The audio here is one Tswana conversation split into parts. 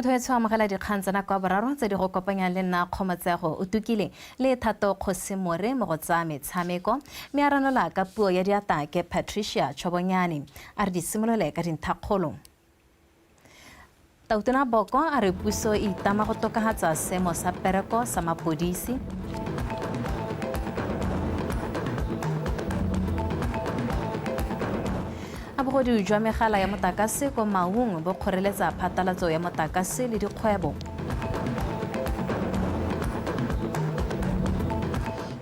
Motho wetsho amogela dikgang tsa nako ya boraro tse di go kopanyang le nna Kgomotsego o tukile le Thato Kgosimore mo go tsa metshameko, mme a ranola ka puo ya diata ke Patricia Chobonyane. A re di simolole ka dinthakgolo. Tautona Boko a re puso e itama go tokafatsa seemo sa pereko sa mapodisi. A bogodu jwa megala ya motakase ko Maung bo kgoreletsa phatlalatso ya motakase le dikgwebo.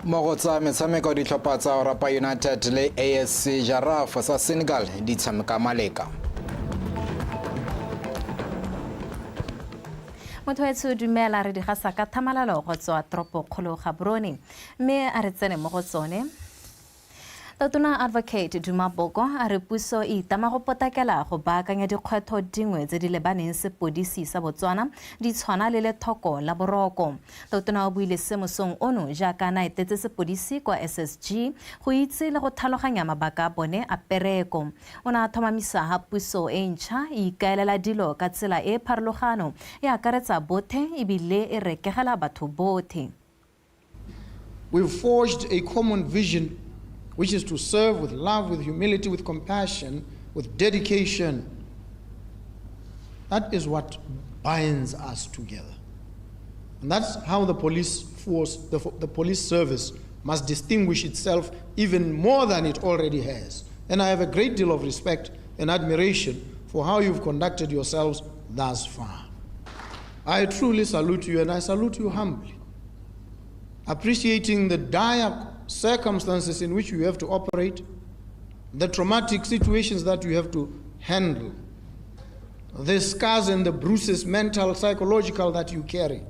Mo go tsa metshameko, ditlhopha tsa Orapa United le ASC Jaraaf sa Senegal di tshameka maleka. Motho wetsho dumela, re di gasa ka thamalalo go tswa toropokgolo Gaborone, mme a re tsene mo go tsone. Tautona Advocate Duma Boko a re puso e itama go potakela go baakanya dikgwetlho dingwe tse di lebaneng sepodisi sa Botswana di tshwana le lethoko la boroko. Tautona o buile se mosong ono jaaka a na etetse sepodisi kwa SSG go itse le go tlhaloganya mabaka a bone a pereko. O ne a tlhomamisa ha puso e ntšha e ikaelela dilo ka tsela e e pharologano, e akaretsa bothe ebile e rekegela batho bothe. We've forged a common vision, which is to serve with love, with humility, with compassion, with dedication. That is what binds us together. And that's how the police force, the police service must distinguish itself even more than it already has. And I have a great deal of respect and admiration for how you've conducted yourselves thus far. I truly salute you, and I salute you humbly, appreciating the dire circumstances in which you have to operate, the traumatic situations that you have to handle, the scars and the bruises, mental, psychological, that you carry,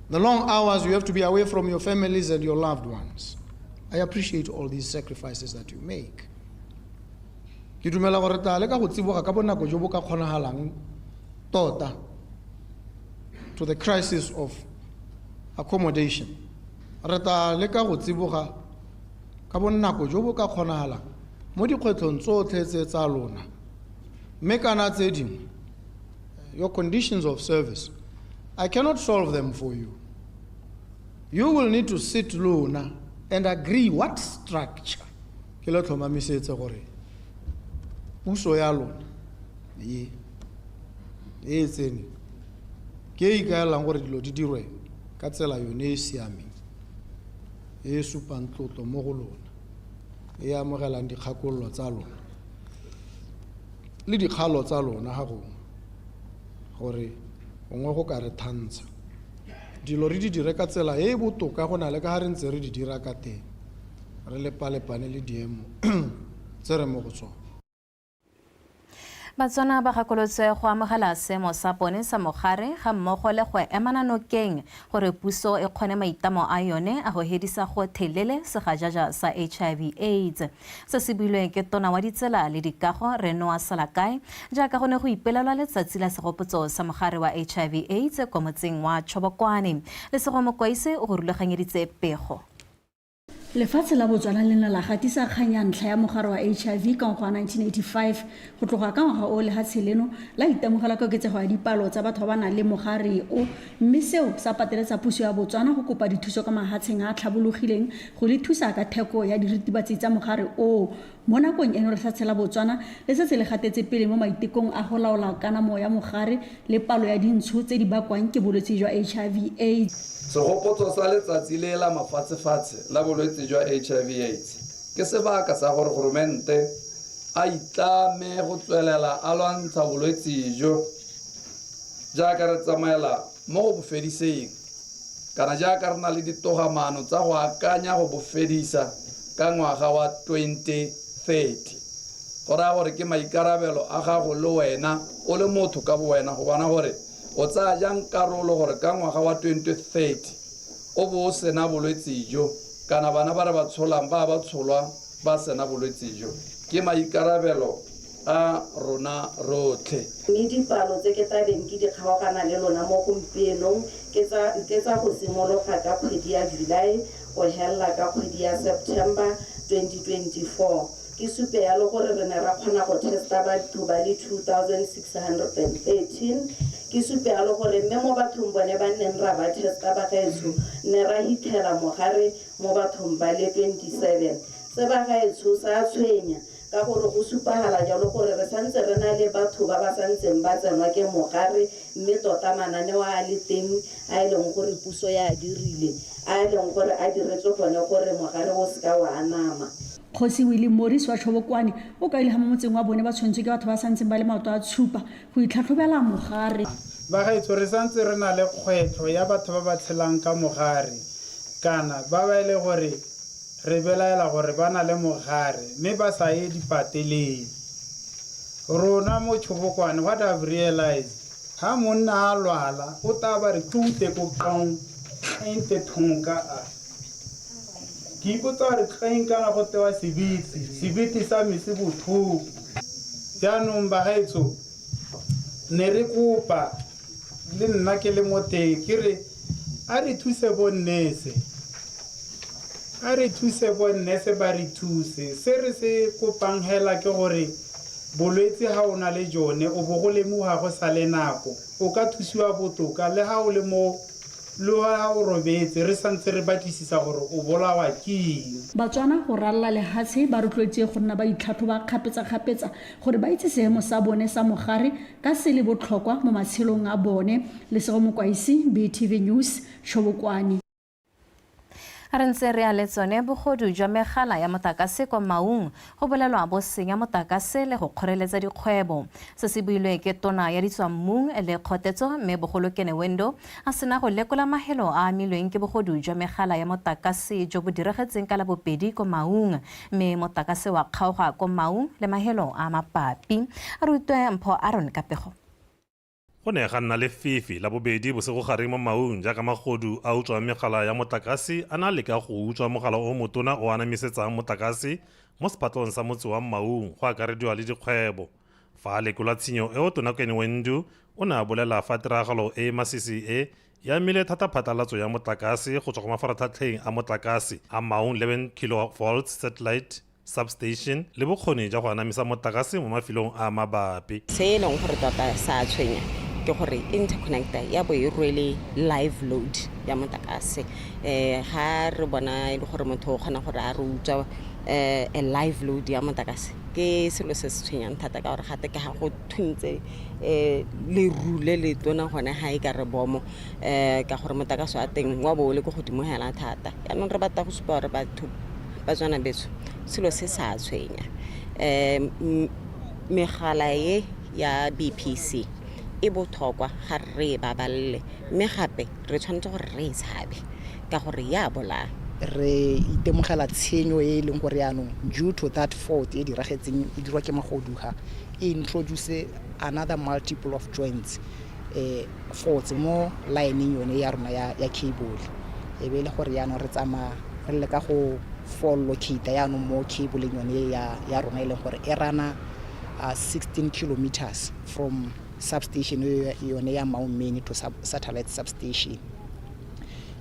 the long hours you have to be away from your families and your loved ones. I appreciate all these sacrifices that you make. Ke dumela gore tla leka go tsiboga ka bonako jo bo ka kgonagalang tota to the crisis of accommodation. Re tla leka go tsiboga ka bonako jo bo ka kgonagalang mo dikgwetlhong tsotlhe tse tsa lona, mme kana tse dingwe, your conditions of service, I cannot solve them for you. You will need to sit lona and agree what structure. Ke le tlhomamisetse gore puso ya lona ye e e tseneng ke e ikaelelang gore dilo di dirwe ka tsela yone e e siameng, e e supang tlotlo mo go lona, e e amogelang dikgakololo tsa lona le dikgalo tsa lona ga gongwe, gore gongwe go ka re thantsha dilo re di dire ka tsela e e botoka go na le ka ga re ntse re di dira ka teng, re lepalepane le diemo tse re mo go tsone. Batswana ba gakolotswe go amogela seemo sa bone sa mogare ga mmogo le go emana nokeng gore puso e kgone maitlamo a yone a go hedisa gothelele segajaja sa HIV AIDS. Se se builwe ke tona wa ditsela le dikago Rre Noah Salakae jaaka go ne go ipelelwa letsatsi la segopotso sa mogare wa HIV AIDS kwa motseng wa Chobokwane. Lesego Mokwaise o go rulaganyeditse pego. Lefatshe la Botswana le ne la gatisa kgang ya ntlha ya mogare wa HIV ka ngwaga wa 1985. Go tloga ka ngwaga o, lehatshe leno la itemogela koketsego ya dipalo tsa batho ba ba nang le mogare o, mme seo sa pateletsa puso ya Botswana go kopa dithuso ka mahatsheng a a tlhabologileng go le thusa ka theko ya diritibatsi tsa mogare oo. Mo nakong eno lefatshe la Botswana le setse le gatetse pele mo maitekong a go laola kanamo ya mogare le palo ya dintsho tse di bakwang ke bolwetse jwa HIV AIDS. Segopotso sa letsatsi le la mafatshefatshe la bolwetse jwa HIV AIDS ke sebaka sa gore goromente a itlame go tswelela a lwantsha bolwetse jo jaaka re tsamaela mo go bo fediseng kana jaaka re na le ditogamaano tsa go akanya go bo fedisa ka ngwaga wa 2030. Go raya gore ke maikarabelo a gago le wena o le motho ka bowena go bona gore o tsaya jang karolo gore ka ngwaga wa 2030 o bo o sena bolwetse jo kana bana ba re ba tsholang ba ba tsholwa ba sena bolwetse jo. Ke maikarabelo a rona rotlhe. Mme dipalo tse ke tla beng ke di kgaogana le lona mo gompienong ke tsa, ke tsa go simologa ka kgwedi ya July go helela ka kgwedi ya September 2024. Ke supe yalo gore re ne ra kgona go testa batho ba le 2,613. Ke supe yalo gore mme mo bathong bone ba nneng ra ba testa bagaetsho, ne ra hitlhela mogare mo bathong ba le 27. Se bagaetsho sa tshwenya ka gore go supagala jalo gore re santse re na le batho ba ba santseng ba tsenwa ke mogare, mme tota mananeo a le teng a e leng gore puso ya dirile, a e leng gore a diretswe gone gore mogare o seka wa anama. Kgosi Willie Morris wa Tšhobokwane o kaile ga mo motseng wa bone ba tshwanetswe ke batho ba santseng ba le maoto a tshupa go itlhatlhobela mogare. Bagaetsho, re santse re na le kgwetlho ya batho ba ba tshelang ka mogare kana ba ba e le gore re belaela gore ba na le mogare mme ba sa ye dipateleng. Rona mo Tšhobokwane, what I've realized, ha monna a lwala o tla ba re ke ute ko kong ente thonka a ke ipotsa gore tleng kana go tewa sebete, sebete sa me se botlhoko. Jaanong bagaetsho, ne re kopa le nna ke le mo teng ke re a re thuse bonnese, a re thuse bonnese, ba re thuse. Se re se kopang hela ke gore bolwetse ha o na le jone o bo go lemoga go sa le nako, o ka thusiwa botoka le ha o le mo le ha o robetse, re santse re batlisisa gore o bolawa ke eng. Batswana go ralala lehatshe ba rotloetse go nna ba itlhatlhoba kgapetsa-kgapetsa gore ba itse seemo sa bone sa mogare ka se le botlhokwa mo matshelong a bone. Lesego Mokwaisi, BTV News, Tšhobokwane. Re ntse re ya le tsone bogodu jwa megala ya motlakase kwa Maung go bolelwa bo senya motlakase le go kgoreletsa dikgwebo. Se se builwe ke tona ya ditswammung le kgotetso mme bogolo Kene Wendo a sena go lekola mahelo a amilweng ke bogodu jwa megala ya motlakase jo bo diragetseng ka Labobedi ko Maung, mme motlakase wa kgaoga ko Maung le mahelo a mapapi. A re utlwe Mpho Aaron ka pego. Go ne ga nna lefifi la bobedi bosigo-gare mo Maung jaaka magodu a utswang megala ya motlakase a na leka go utswa mogala o motona o anamisetsang motlakase mo sephatlong sa motse wa Maung go akarediwa le dikgwebo. Fa a lekola tshenyo eo, tona Kene Wendu o ne a bolela fa tiragalo e masisi e e amile thata phatlalatso ya motlakase go tswa go mafaratlhatlheng a motlakase a Maung 11 kilovolts satellite substation le bokgoni jwa go anamisa motlakase mo mafelong a mabapi. Se e leng gore tota sa tshwenya ke gore interconnector ya bo e rwele live load ya motlakase. Ga re bona e le gore motho o kgona gore a re utswa a live load ya motlakase, ke selo se se tshwenyang thata ka gore gate ke ga go thuntse leru le le tona gone ga e ka re bomo, ka gore motlakase wa teng wa bo o le ko godimo hela thata. Jaanong re batla go supa gore batho ba tswana betso, selo se sa tshwenya. Megala e ya BPC e botlhokwa ga re e babalele, mme gape re tshwanetse gore re e tshabe ka gore ya bolaya. Re itemogela tshenyo e e leng gore yaanong due to that fault e diragetseng e dirwa ke magoduga, e introduce another multiple of joints, faults mo lineng yone ya rona ya cable. E be e le gore yaanong re tsamaya re leka go fault locate yaanong mo cableng yone ya rona e leng gore e rana 16 kilometers from substation yone ya Maung main to satellite substation.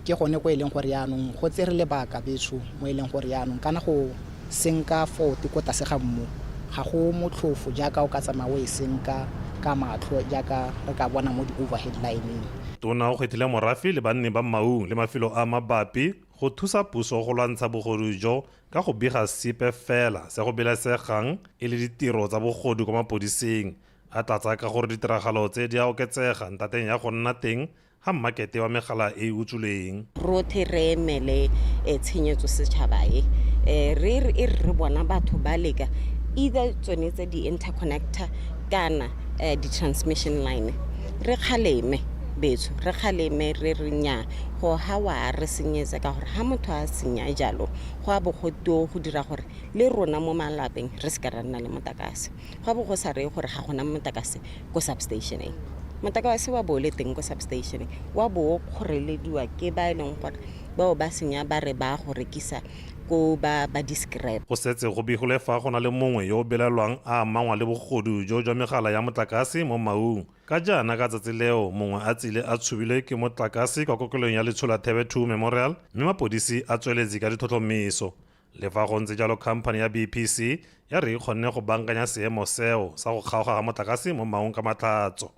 Ke gone ko e leng gore yaanong go tsere lebaka betsho mo e leng gore yaanong kana go senka fault ko tlase ga mmu ga go motlhofo jaaka o ka tsamaya o e senka ka matlho jaaka re ka bona mo di-overhead lineng. Tona o kgethile morafe le banni ba Maung le mafelo a mabapi go thusa puso go lwantsha bogodu jo ka go bega sepe fela se go belaesegang e le ditiro tsa bogodu kwa mapodising, a tlatsa ka gore ditiragalo tse di a oketsega ntateng ya go nna teng ga mmakete wa megala e e utswilweng. Rothe re emele tshenyetso setšhaba e re e re bona batho ba leka either tsone tse di-interconnector kana di-transmission line, re kgaleme betsho, re kgaleme re re nnyaa, go ha wa re senyetsa, ka gore ha motho a senya jalo go a bo go teo go dira gore le rona mo malapeng re se ka ra nna le motlakase. Go a bo go sa reye gore ga gona motlakase ko substationeng, motlakase wa bo o le teng ko substationeng, wa bo o kgorelediwa ke ba e leng gore bao ba senya ba re ba go rekisa ko ba di-scrap. Go setse go begilwe fa go na le mongwe yo o belaelwang a amangwa le bogodu jo jwa megala ya motlakase mo Maung. Ka jaana ka tsatsi leo mongwe a tsile a tshubilwe ke motlakase kwa kokelong ya Letsholathebe 2 Memorial, mme mapodisi a tsweletse ka ditlhotlhomiso. Le fa go ntse jalo, khamphane ya BPC ya re e kgonne go bankanya seemo seo sa go kgaoga ga motlakase mo Maung ka Matlhatso.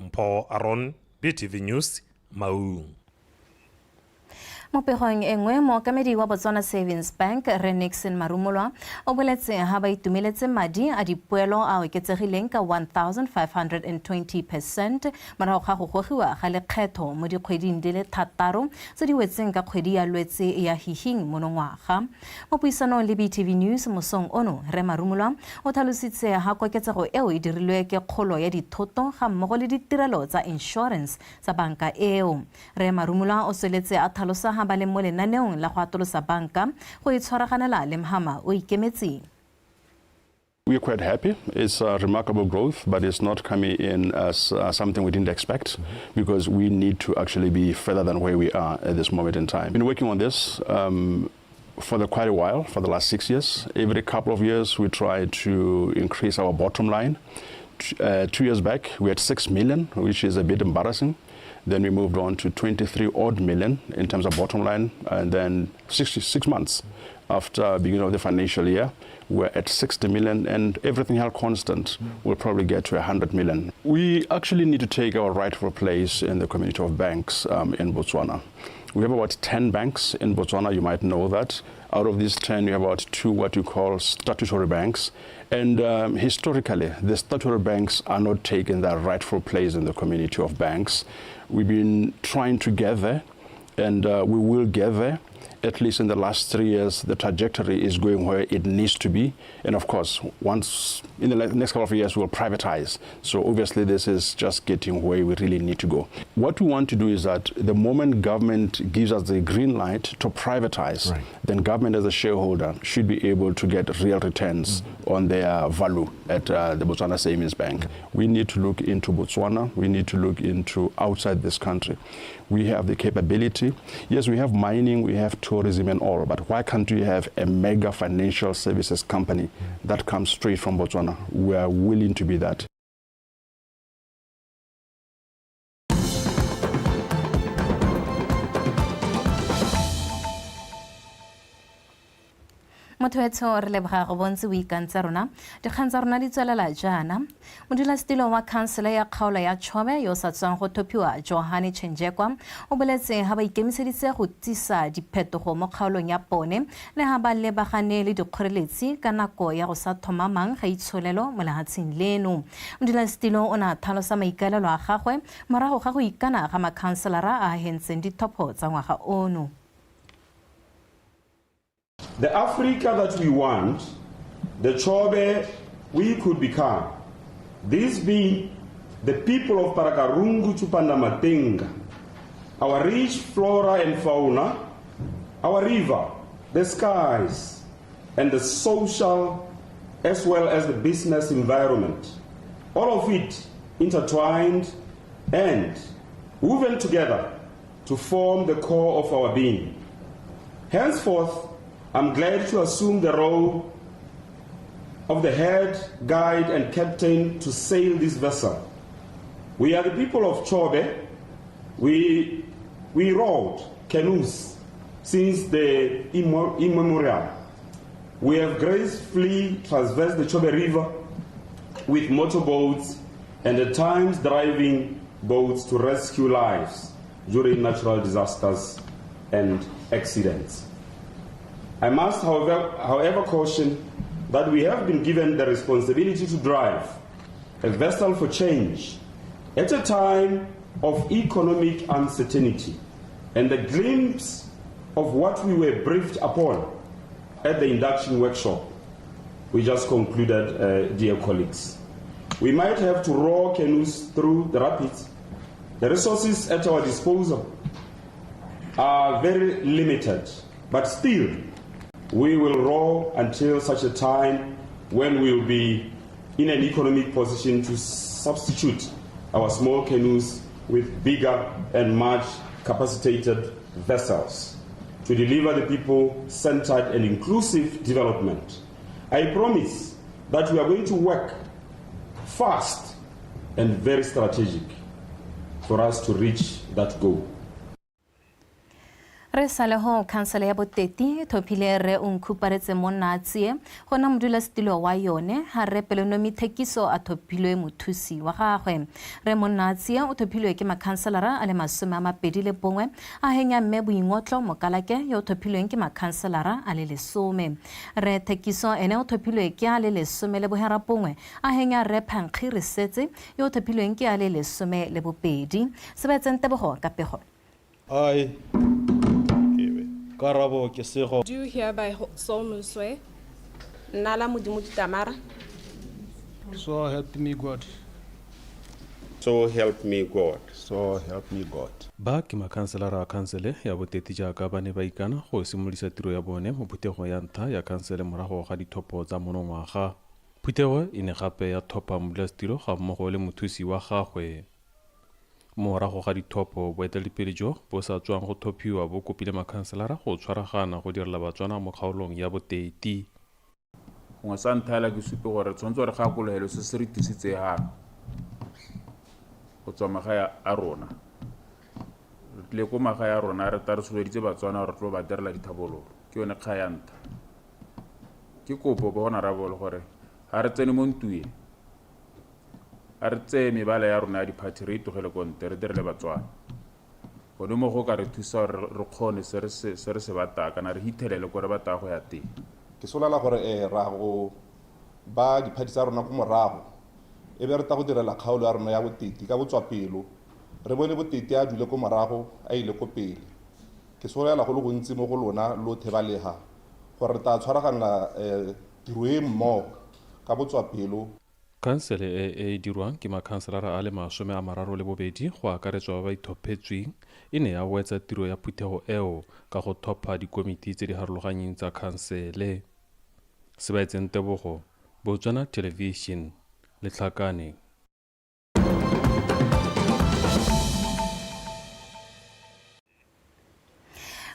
Mpho Aron, BTV News, Maung. Mo pegong e nngwe, mookamedi wa Botswana Savings Bank, Rre Nixon Marumolwa, o boletse ha ba itumeletse madi a dipoelo a oketsegileng ka 1520 percent morago ga go gogiwa ga lekgetho mo dikgweding di le thataro tse di wetseng ka kgwedi ya Lwetse ya hihing monongwaga. Mo puisanong le BTV News mosong ono, Rre Marumolwa o tlhalositse ha koketsego eo e dirilwe ke kgolo ya dithoto ga mmogo le ditirelo tsa insurance tsa banka eo. Rre Marumolwa o tsweletse a tlhalosa ha ba le mo lenaneong la go atolosa banka go e tshwaraganela le mhama o ikemetseng. We are quite happy. It's a remarkable growth, but it's not coming in as something we didn't expect because we need to actually be further than where we are at this moment in time. Been working on this for quite a while, for the last 6 years. Every couple of years, we try to increase our bottom line. 2 years back, we had 6 million, which is a bit embarrassing. Then we moved on to 23 odd million in terms of bottom line, and then 66 months after beginning of the financial year, we're at 60 million, and everything held constant, we'll probably get to 100 million. We actually need to take our rightful place in the community of banks in Botswana. We have about 10 banks in Botswana, you might know that. Out of these 10, we have about 2 what you call statutory banks. And historically, the statutory banks are not taking their rightful place in the community of banks. We've been trying to get there, and we will get there. At least in the last 3 years, the trajectory is going where it needs to be. And of course, once in the next couple of years, we'll privatize. So obviously, this is just getting where we really need to go. What we want to do is that the moment government gives us the green light to privatize, then government as a shareholder should be able to get real returns on their value at the Botswana Savings Bank. We need to look into Botswana. We need to look into outside this country. We have the capability. Yes, we have mining, we have tourism and all, but why can't we have a mega financial services company that comes straight from Botswana? We are willing to be that. Motho etsho, re leboga go bontse o ikantse rona. Dikgang tsa rona di tswelela jaana. Modulasetilo wa khansele ya kgaolo ya Chobe yo o sa tswang go thophiwa, Johane Chenjekwa, o boletse ha ba ikemiseditse go tsisa diphetogo mo kgaolong ya bone le ha ba lebagane le dikgoreletsi ka nako ya go sa thomamang ga itsholelo mo lehatsheng leno. Modulasetilo o ne a tlhalosa maikaelelo a gagwe morago ga go ikana ga makhanselara a a hentseng dithopho tsa ngwaga ono. The Africa that we want, the Chobe we could become, this being the people of Parakarungu to Pandamatenga, our rich flora and fauna, our river, the skies, and the social as well as the business environment, all of it intertwined and woven together to form the core of our being. Henceforth, I'm glad to assume the role of the head, guide, and captain to sail this vessel. We are the people of Chobe. We rowed canoes since the immemorial. We have gracefully traversed the Chobe River with motorboats and at times driving boats to rescue lives during natural disasters and accidents. I must, however, caution that we have been given the responsibility to drive a vessel for change at a time of economic uncertainty, and the glimpse of what we were briefed upon at the induction workshop we just concluded, dear colleagues. We might have to row canoes through the rapids. The resources at our disposal are very limited, but still, we will row until such a time when we will be in an economic position to substitute our small canoes with bigger and much capacitated vessels to deliver the people-centered and inclusive development. I promise that we are going to work fast and very strategic for us to reach that goal. Re sa le go khansele ya Boteti e thophile Rre Onkhuparetse Monnatsie go nna modulasetilo wa yone ha Rre Pelonomi Thekiso a thophilwe mothusi wa gagwe. Rre Monnatsie o thophilwe ke makhanselara a le 21 a henya Mme Boingotlo Mokalake yo o thophilweng ke makhanselara a le 10. Rre Thekiso ene o thophilwe ke a le 19 a henya Rre Phankgi Resetse yo o thophilweng ke a le 12. Sebetseng Tebogo ka pego. Ai, Karabo ke sego. Do hereby solemnly swear. Nnala Modimo Ditamara. So help me God. So help me God. So help me God. Ba ke makhanselara a khansele ya Boteti jaaka ba ne ba ikana go simolodisa tiro ya bone mo phuthegong ya ntlha ya khansele morago ga dithopo tsa monongwaga. Phuthego e ne gape ya thopha modulasetilo gammogo le mothusi wa gagwe. Morago ga dithopo, boeteledipele jo bo sa tswang go thophiwa bo kopile makhanselara go tshwaragana go direla Batswana mo kgaolong ya Boteti. Gongwe sa ntlha hela ke supe gore re tshwanetse gore gakologelwe se se re tlisitse hano go tswa magae a rona. Re tlile ko magae a rona re ta re soloditse Batswana gore re tlo ba direla dithabololo. Ke yone kga ya ntlha. Ke kopo bo honorable gore ga re tsene mo ntueng A re tseye mebala ya rona ya diphathi re e tlogele ko ntle, re direle Batswana. Gone mo go ka re thusa gore re kgone se re se, se re se batang kana re hithelele ko re batang go ya teng. Ke solela gore ra go ba diphathi tsa rona ko morago, e be re ta go direla kgaolo ya rona ya Boteti ka botswapelo. Re bone Boteti a dule ko morago a ile ko pele. Ke solela go le gontsi mo go lona lothe ba leha gore re ta tshwaraganela tiro e mmogo ka botswapelo. Khansele e e dirwang ke makhanselara a le 32 go akaretswa ba ba ithophetsweng e ne ya wetsa tiro ya phuthego eo ka go thopha dikomiti tse di harologanyeng tsa khansele. Sebaetseng Tebogo, Botswana Television, Letlhakane.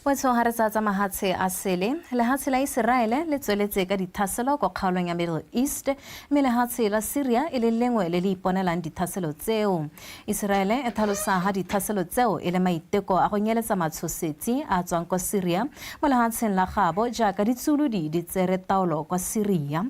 Wetsho ga re tsa tsa mahatshe a sele, lehatshe la Iseraele le tsweletse ka dithaselo ko kgaolong ya Middle East, mme lehatshe la Syria e le lengwe le le iponelang dithaselo tseo. Iseraele e tlhalosa ha dithaselo tseo e le maiteko a go nyeletsa matshosetsi a tswang kwa Syria mo lehatsheng la gabo jaaka ditsuludi di tsere taolo kwa Syria.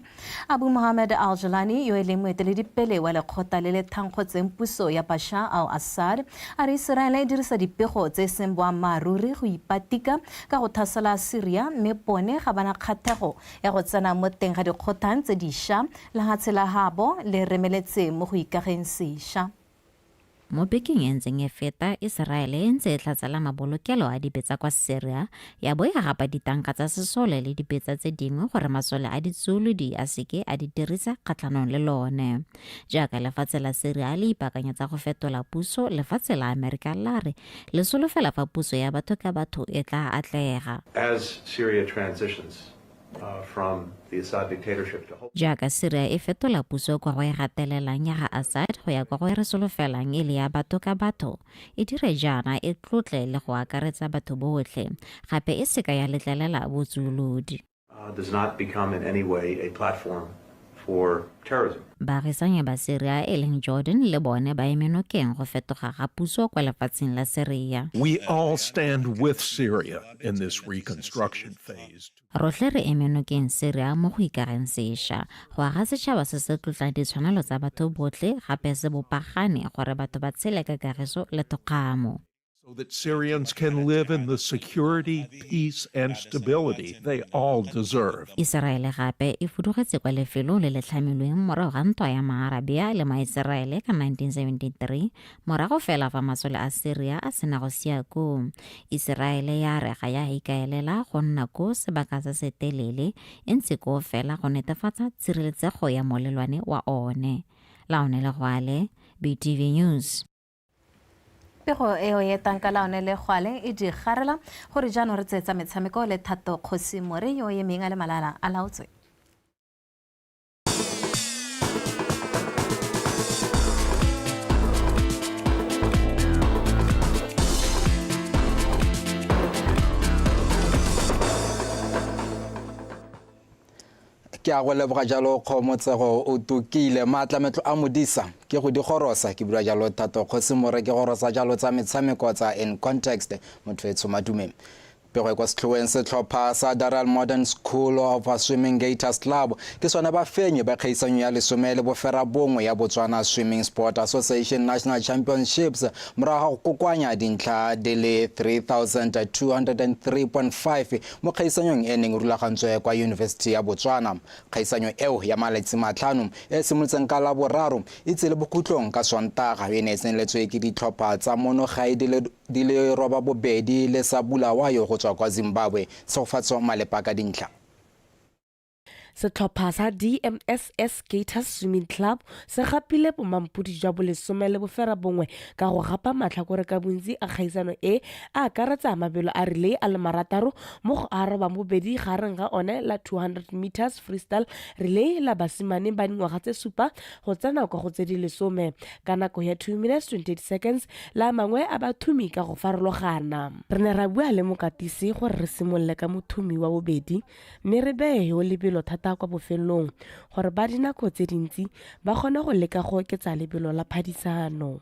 Abu Mohammed al-Jolani, yo e leng moeteledipele wa lekgotla le le thankgotseng puso ya Bashar al-Assad, a re Iseraele e dirisa dipego tse e seng boammaaruri go ipatika ka go thasela Syria mme bone ga ba na kgathego ya go tsena mo teng ga dikgothang tse diša lehatshe la habo le remeletse mo go ikageng sešwa. Mo bekeng e ntseng e feta, Iseraele e ntse e tlhatsela mabolokelo a dibetsa kwa Syria, ya bo ya gapa ditanka tsa sesole le dibetsa tse dingwe gore masole a ditsuolodi a seke a di dirisa kgatlhanong le lone. Jaaka lefatshe la Syria le ipaakanyetsa go fetola puso, lefatshe la Amerika la re le solofela fa puso ya batho ka batho e tla atlega. As Syria transitions from the Assad dictatorship to hope. Jaaka Syria e fetola puso kwa go e gatelelang ya ga Assad go ya kwa go e re solofelang e le ya batho ka batho, e dire jaana e tlotle le go akaretsa batho botlhe, gape e seka ya letlelela botsuolodi. Does not become in any way a platform for terrorism. Baagisanyi ba Syria e leng Jordan le bone ba eme nokeng go fetoga ga puso kwa lefatsheng la Syria. We all stand with Syria in this reconstruction phase. Rotlhe re eme nokeng Syria mo go ikageng sesha, go aga setšhaba se se tlotlang ditshwanelo tsa batho botlhe gape se bopagane gore batho ba tshele ka kagiso le thokgamo. So that Syrians can live in the security, peace, and stability they all deserve. Iseraele gape e fudugetse kwa lefelong le le tlhamilweng morago ga ntwa ya Maarabia le Maiseraele ka 1973, morago fela fa masole a Syria a sena go sia koo. Iseraele ya re ga ya ikaelela go nna koo sebaka se se telele, e ntse koo fela go netefatsa tshireletsego ya molelwane wa one. Laone Legwale, BTV News. Pego eo e etang ka laone le gwale e di garela gore jaanong re tseetsa metshameko le Thato Kgosi More yo o emeng a le malala a laotswe. Ke a go leboga jalo Kgomotsego o tokile maatlametlo a modisa ke go di gorosa ke bua jalo Thato Kgosi More ke gorosa jalo tsa metshameko tsa In Context motho e tshomadume. Pego e kwa setlhoeng setlhopha sa Daral Modern School of Swimming Gators Club ke sone bafenyi ba kgaisanyo ya 19 ya Botswana Swimming Sport Association National Championships morago ga go kokoanya dintlha di le 3203.5 mo kgaisanyong e neng e rulagantswe kwa University ya Botswana. Kgaisanyo eo ya malatsi 5 e simolotseng ka Laboraro e tsile bokhutlong ka Sontaga e ne e tseneletswe ke ditlhopha tsa mono gae di le 82 le sa Bulawayo go tswa kwa Zimbabwe. Tshegofatso Malepa ka dintlha. Setlhopha sa DMSS Gators Swimming Club se gapile bomampodi jwa bo 19 ka go gapa matlhakore ka bontsi a kgaisano e a akaretsa mabelo a relay a le 6 mo go a 82 gareng ga one la 200 meters freestyle relay la basimane ba dingwaga tse 7 go tsena kwa go tse di 10 ka nako ya 2 minutes 28 seconds le a mangwe a bathumi ka go farologana. Re ne ra bua le mokatisi gore re simolole ka mothumi wa bobedi mme re beye yo lebelo thata kwa bofelong gore ba dinako tse dintsi ba kgone go leka go oketsa lebelo la phadisano.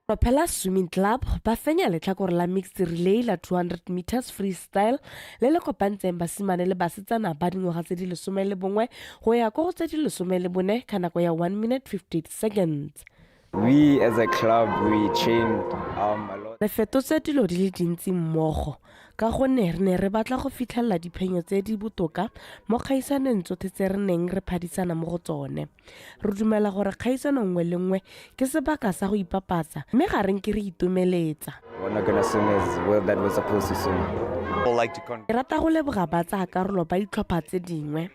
Propeller Swimming Club ba fenya letlhakore la mixed relay la 200 meters freestyle le le kopantseng basimane le basetsana ba dingwaga tse di 11 go ya ko go tse di 14 ka nako ya 1 minute 58 seconds. We as a club, we trained a lot. Re fetotse dilo di le dintsi mmogo ka gonne re ne re batla go fitlhelela diphenyo tse di botoka mo kgaisanong tsotlhe tse re neng re phadisana mo go tsone. Re dumela gore kgaisano nngwe le nngwe ke sebaka sa go ipapatsa mme ga re nke re itumeletsa. We're not gonna swim as well that we're supposed to swim. Ke rata go leboga ba tsaya karolo ba ditlhopha tse dingwe.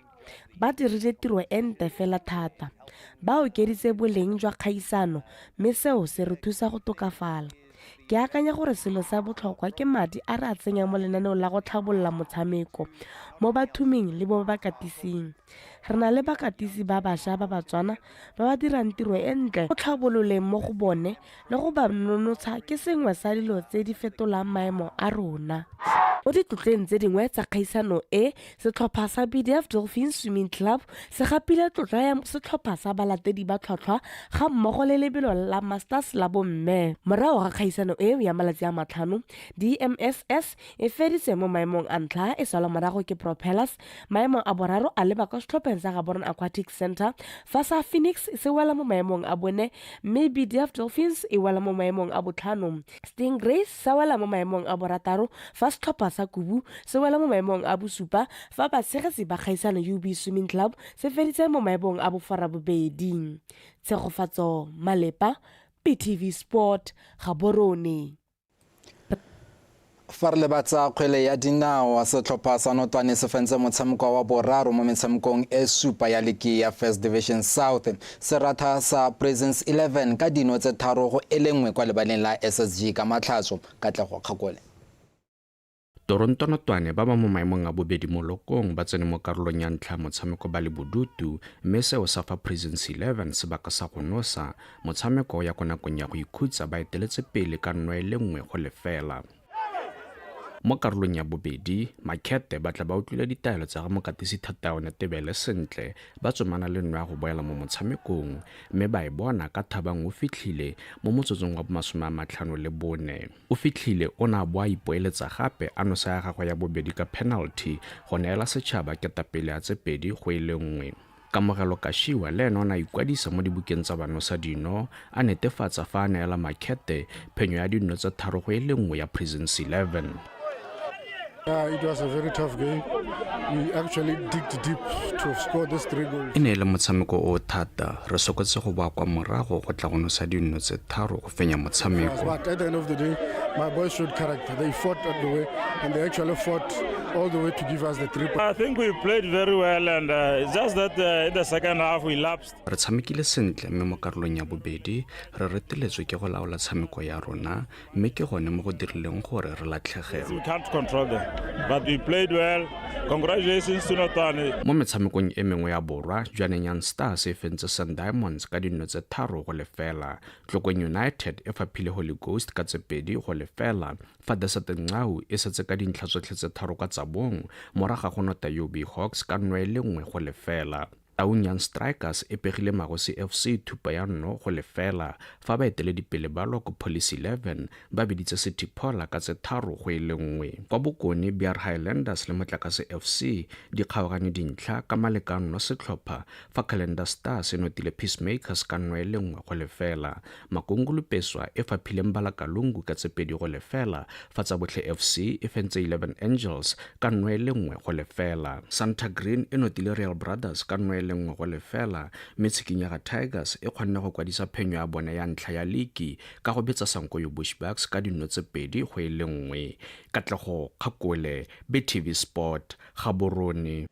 Ba dirile tiro e ntle fela thata. Ba okeditse boleng jwa kgaisano mme seo se re thusa go tokafala. Ke akanya gore selo sa botlhokwa ke madi a re a tsenyang mo lenaneong la go tlhabolola motshameko mo bathuming le mo bakatising. Re na le bakatisi ba bašwa ba Batswana ba ba dirang tiro e ntle go tlhabololeng mo go bone le go ba nonotsha ke sengwe sa dilo tse di fetolang maemo a rona. Mo ditlotleng tse dingwe tsa kgaisano e, setlhopha sa BDF Dolphins Swimming Club se gapile tlotla ya setlhopha sa balatedi ba tlhwatlhwa ga mmogo le lebelo la Masters la bomme. Morago ga kgaisano eo ya malatsi a 5, DMSS e feditse mo maemong a ntlha e salwa morago ke Propellers, maemo a boraro a leba kwa setlhopheng sa Gaborone Aquatic Centre, fa sa Phoenix se wela mo maemong a bone mme BDF Dolphins e wela mo maemong a botlhano. Stingrays sa wela mo maemong a borataro fa setlhopha sa Kubu se wela mo maemong a bosupa fa batshegetsi ba kgaisano UB Swimming Club se feditse mo maemong a boferabobedi. Tshegofatso Malepa, BTV Sport, Gaborone. Fa re lebatsa kgwele ya dinao, setlhopha sa Notwane se fentse motshameko wa boraro mo metshamekong e 7 ya liki ya First Division South. Se ratha sa Prisons 11 ka dino tse 3 go e le 1 kwa lebaleng la SSG ka Matlhatso. Katlego Kgakole. Toronto Notwane ba ba mo maemong a bobedi mo lokong ba tsene mo karolong ya ntlha motshameko ba le bodutu mme seo sa fa Prisons 11 sebaka sa go nosa motshameko ya ko nakong ya go ikhutsa ba eteletse pele ka 1-1 go lefela. Mo karolong ya bobedi, Makete ba tla ba utlwile ditaelo tsa ga mokatisi Thataone Tebele sentle ba tsomana le nno ya go boela mo motshamekong mme ba e bona ka Thabang o fitlhile mo motsotsong wa 54. O fitlhile o ne a bo a ipoeletsa gape a nosa ya gagwe ya bobedi ka penalty go neela setšhaba ketapele ya tse 2 go e le 1. Kamogelo Kashiwa le ene o ne a ikwadisa mo dibukeng tsa banosa dino a netefatsa fa a neela Makete phenyo ya dino tse 3 go e le 1 ya Prisons 11. It was a very tough game. We actually digged deep to score these 3 goals. E ne e le motshameko o thata, re sokotse go boa kwa morago go tla go nosa dino tse 3 go fenya motshameko. But at the end of the day, my boys showed character. They fought all the way and they actually fought all the way to give us the 3 points. I think we played very well and it's just that in the second half we lapsed. Re tshamekile sentle mme mo karolong ya bobedi re reteletswe ke go laola tshameko ya rona mme ke gone mo go dirileng gore re latlhegelwe. We can't control them, but we played well. Congratulations to Notwane. Mo metshamekong e mengwe ya borwa, Jwaneng Young Stars e fentse Sun Diamonds ka dino tse 3 go lefela. Tlokong United e faphile Holy Ghost ka tse 2 go lefela. Fa Desert Ncau e setse ka dintlha tsotlhe tse 3 kwa Tsabong morago ga go nota UB Hawks ka 1-1 go lefela. Taung Young Strikers e pegile Magosi FC thupa ya 0-0 fa baeteledipele ba loko Police 11 ba biditse City Pola ka tse 3-1. Kwa Bokone BR Highlanders le Motlakase FC di kgaogane dintlha ka malekano setlhopha fa Calendar Stars e notile Peacemakers ka 1-1. Makongo Lupeswa e faphile Mbalakalungu ka tse 2-0 fa Tsabotlhe FC e fentse 11 Angels ka 1-1. Santa Green e notile Real Brothers ka 1-1 mme Tshikinyega Tigers e kgonne go kwadisa phenyo ya bone ya ntlha ya liki ka go betsa Sankoyo Bushbucks ka dino tse 2-1. Katlego Kgakole, BTV Sport, Gaborone.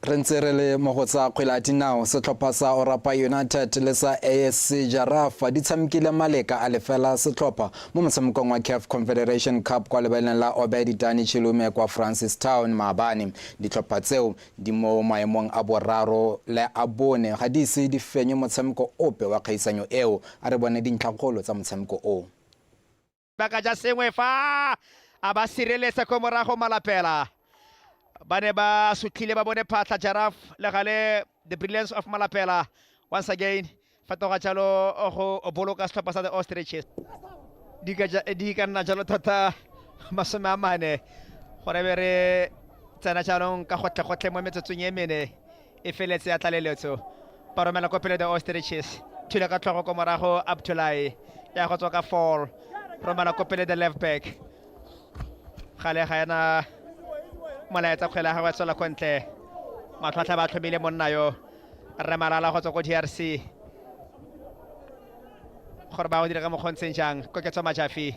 Re ntse re le mo go tsa kgwele ya dinao, setlhopha sa Orapa United le sa ASC Jarafa di tshamekile maleka a lefela setlhopha mo motshamekong wa CAF Confederation Cup kwa lebaleng la Obed Dani Chilume kwa Francistown maabane. Ditlhopha tseo di mo maemong a boraro le a bone, ga di ise di fenye motshameko ope wa kgaisanyo eo. A re bone dintlhakgolo tsa motshameko o. Ba ka ja sengwe fa a ba sireletsa ko morago Malapela. Ba ne ba sutlhile ba bone phatlha Jaraf le gale the brilliance of Malapela once again fetoga jalo go boloka setlhopha sa the Ostriches. Di ka nna jalo thata 40 gore be re tsena jaanong ka gotlhe-gotlhe mo metsotsong e mene e feletse ya tlaleletso. Ba romela ko pele the Ostriches, thula ka tlhogo ko morago Abdullahi ya go tswa ka fall, romela ko pele the left back. Gale ga ena molaetsa kgwele ya gagwe tswela ko ntle. Matlhwatlha ba tlhomile monna yo Rre Malala go tswa ko DRC gore ba go dira ka mokgontseng jang. Koketso Majafi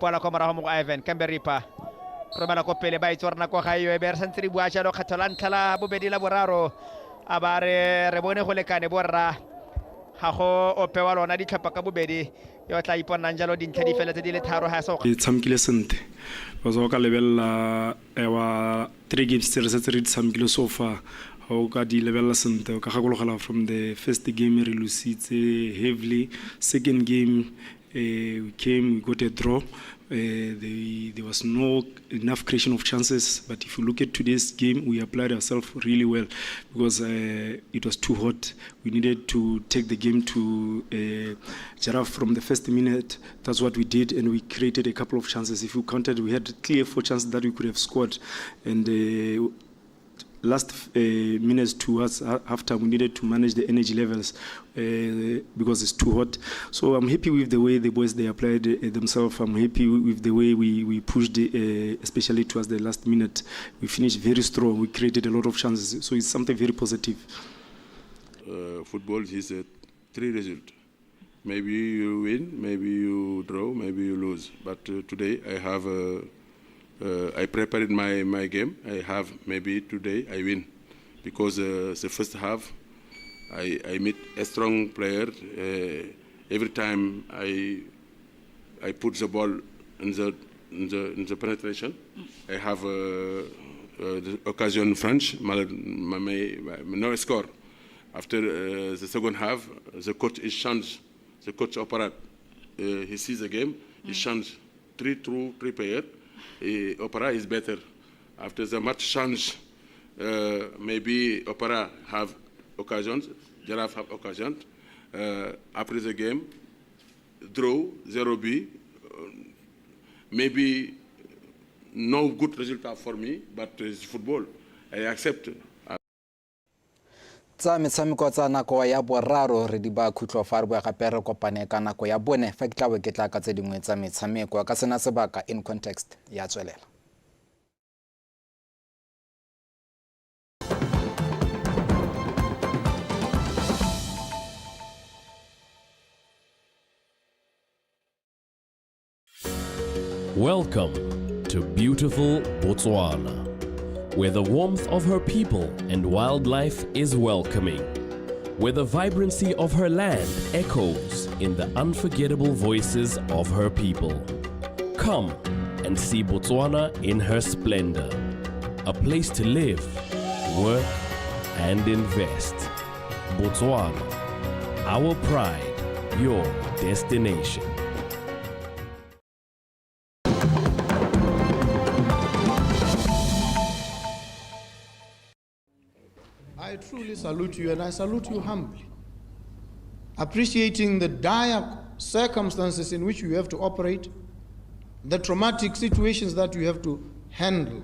pola ko morago mo go Ivan Kamberipa, romela ko pele ba itse gore nako ga eo e be re santse re bua jalo kgetho la ntlha la bobedi la boraro a ba re re bone go lekane borra ga go ope wa lona ditlhopha ka bobedi yo tla iponnang jalo dintlha di feletse di le tharo ga se e tshamekile sentle because o ka lebelela ewa 3 games tse re setse re di tshamekile so far, ga o ka di lebelela sentle o ka gakologela from the first game re lositse heavily, second game we came, we got a draw. There was no enough creation of chances, but if you look at today's game, we applied ourselves really well because it was too hot. We needed to take the game to Giraffe from the first minute. That's what we did, and we created a couple of chances. If you counted, we had clear 4 chances that we could have scored, and last minutes towards halftime, we needed to manage the energy levels because it's too hot. So I'm happy with the way the boys, they applied themselves. I'm happy with the way we pushed, especially towards the last minute. We finished very strong. We created a lot of chances. So it's something very positive. Football is a 3 result. Maybe you win, maybe you draw, maybe you lose. But today I have I prepared my game. I have maybe today I win because the first half I meet a strong player. Every time I put the ball in the penetration, I have the occasion French, no score. After the second half, the coach is changed. The coach operate. He sees the game. He changed 3-2-3 player. Opera is better. After the match change, maybe Opera have occasions, Giraffe have occasions. After the game, draw 0-B. Maybe no good result for me, but it's football. I accept. Tsa metshameko tsa nako ya boraro re di ba khutlo fa re bua gape re kopane ka nako ya bone fa ke tla bo ke tla ka tse dingwe tsa metshameko ka sena sebaka in context ya tswelela. Welcome to beautiful Botswana, where the warmth of her people and wildlife is welcoming, where the vibrancy of her land echoes in the unforgettable voices of her people. Come and see Botswana in her splendor, a place to live, work, and invest. Botswana, our pride, your destination. I truly salute you, and I salute you humbly, appreciating the dire circumstances in which you have to operate, the traumatic situations that you have to handle.